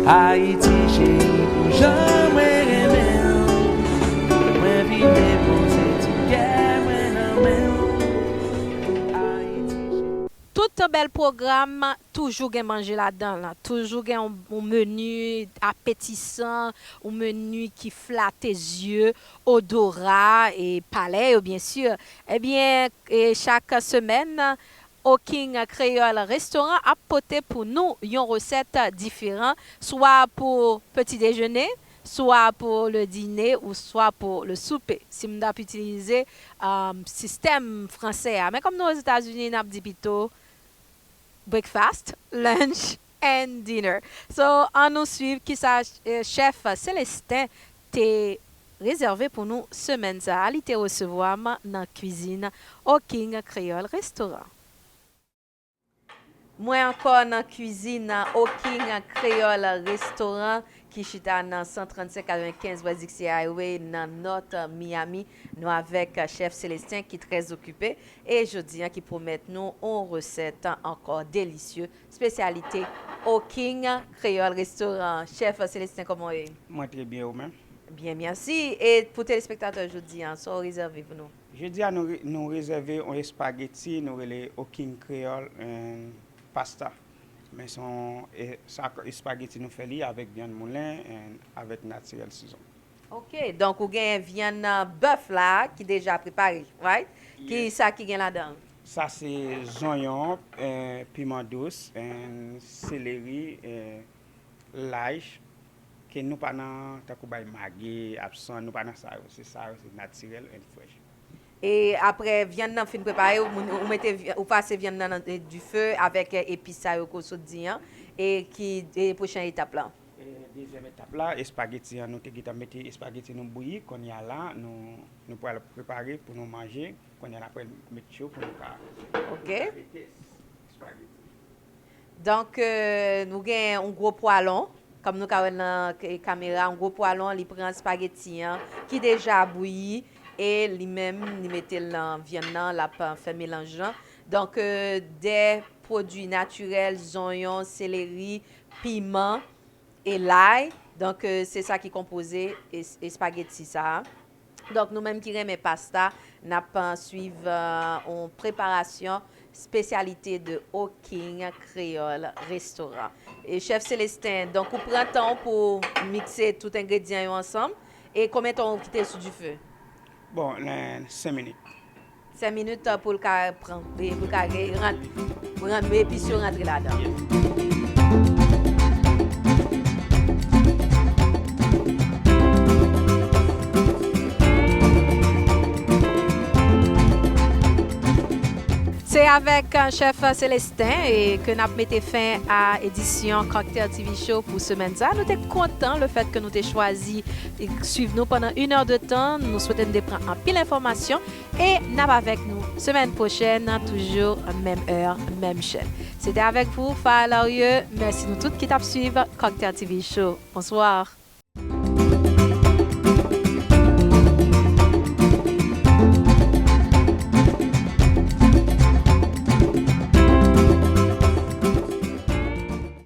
Ayiti cheri, pou jan mwen renmen w, mwen vin depoze ti kè mwen nan men w. Ayiti cheri. Tout bèl pwogram toujou gen manje ladan l, toujou gen yon, yon meni apetisan, yon meni ki flate zye, odora e palè yo, byen si. Ebyen, e chak semèn, O King Kreyòl Restoran ap pote pou nou yon resèt diferan, swa pou peti dejene, swa pou le dine ou swa pou le soupe. Si m t ap itilize, um, sistèm fransè a. Men kòm nou Ozetazini, n ap di pito breakfast, lunch and dinner. So, ann nou swiv kisa, eh, chèf Célestin te rezève pou nou semèn sa a. Li te resevwa m nan kwizin O King Kreyòl Restoran. Mwen ankò nan kwizin O King Kreyòl Restoran ki chita nan san trannsenk katrevenkenz West Dixie Highway nan North Miami. Nou avèk chèf Célestin ki trè okipe e jodi a ki pwomèt nou yon resèt ankò delisye, espesyalite O King Kreyòl Restoran. Chèf Célestin, kòman w ye? Mwen trè byen, ou menm? Byen, mèsi. E pou telespektatè jodi a, sa w rezève pou nou? Jodi a, nou re-, nou rezève yon espageti, nou rele O King Kreyòl, en, pasta. Men se yon, e, sa, espageti nou fè li avèk vyann moulen, en, avèk natirèl sizon. Ok, donk ou gen vyann, a, bèf la ki deja prepare, right? Yes. Kisa ki gen ladan l? Sa se zonyon, en, piman dous, en, seleri, en, lay, ke nou pa nan, tankou bay magi, absan, nou pa nan sa yo. Se sa yo, se natirèl and fresh. E aprè vyann nan fin prepare, ou, ou mete vy-, ou pase vyann nan nan, e, dife avèk, e, epis sa yo ke w sot di an, e ki, e, pwochen etap la? E, dezyèm etap la, espageti an, nou te gentan mete espageti nou bouyi, kounye a la, nou, nou pral prepare pou nou manje. Kounye a n ap pral met cho pou nou ka, ok, pou nou ka mete espageti. Donk, euh, nou gen yon gwo pwalon, kòm nou ka wè nan k-, kamera, yon gwo pwalon, li pran espageti an, ki deja bouyi, e li menm, li mete l nan vyann nan, l ap, euh, fè melanj lan. Donk, euh, de pwodui natirèl, zonyon, seleri, piman, e lay. Donk, euh, se sa ki konpoze es-, espageti sa a. Donk, nou menm ki renmen pasta, n ap, euh, swiv, euh, yon preparasyon espesyalite de O King Kreyòl Restoran. E chèf Célestin, donk, ou pran tan w pou w mikse tout engredyan yo ansanm. E konbyen tan w kite l sou dife? Bon, nan senk minit. Senk minit pou l ka pran, e pou l ka re-, rant-, rant-, epis yo rantre ladan. Se avèk, euh, chèf Célestin e ke n ap mete fen a edisyon Cocktail T V Show pou semèn sa. Nou te kontan le fèt ke nou te chwazi e swiv nou pandan inè de tan. Nou swete n te pran anpil enfòmasyon. E n ap avèk nou semèn pwochèn, toujou menm è, menm chèn. Se te avèk vou, Farah Larieux. Mèsi nou tout ki t ap swiv Cocktail T V Show. Bonswa.